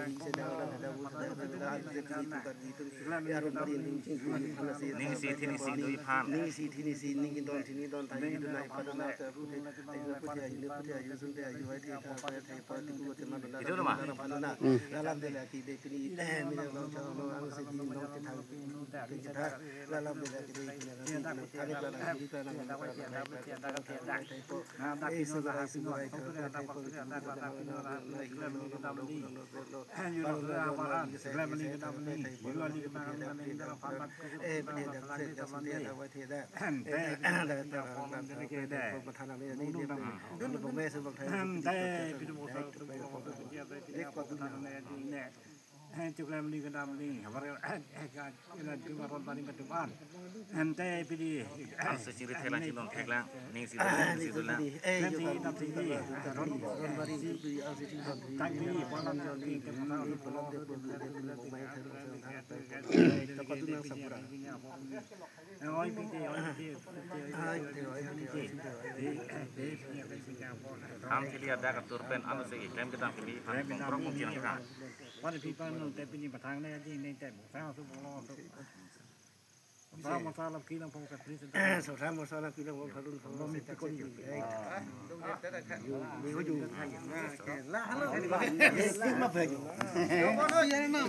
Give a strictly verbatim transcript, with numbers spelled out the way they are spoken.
Ning isi, thin isi do iphan. Ning isi, thin isi, ning don, thin don, than isi do nai phan na. Itu nama? Chuklam ni kedam ni, habar, ila dum aron bani kedam an. Ante pidi. Ang sesingri thelang chinong theklang, ning si, ning si dolang. Nanti, nanti, ron, ron bari, tangbi, balang, ning, Ham thili adak atur pen ano se klem kedam kimi phan kongkrok mungkin angkang. Pada pipa no te pini patang ne aji ne te sang su bolo su. Sa masala kilang pong sa pris. Sa masala kilang pong sa pris. Lo mi pikon yu. Ni ho yu. La halo. Ma ba yu. Yo bono ya nam.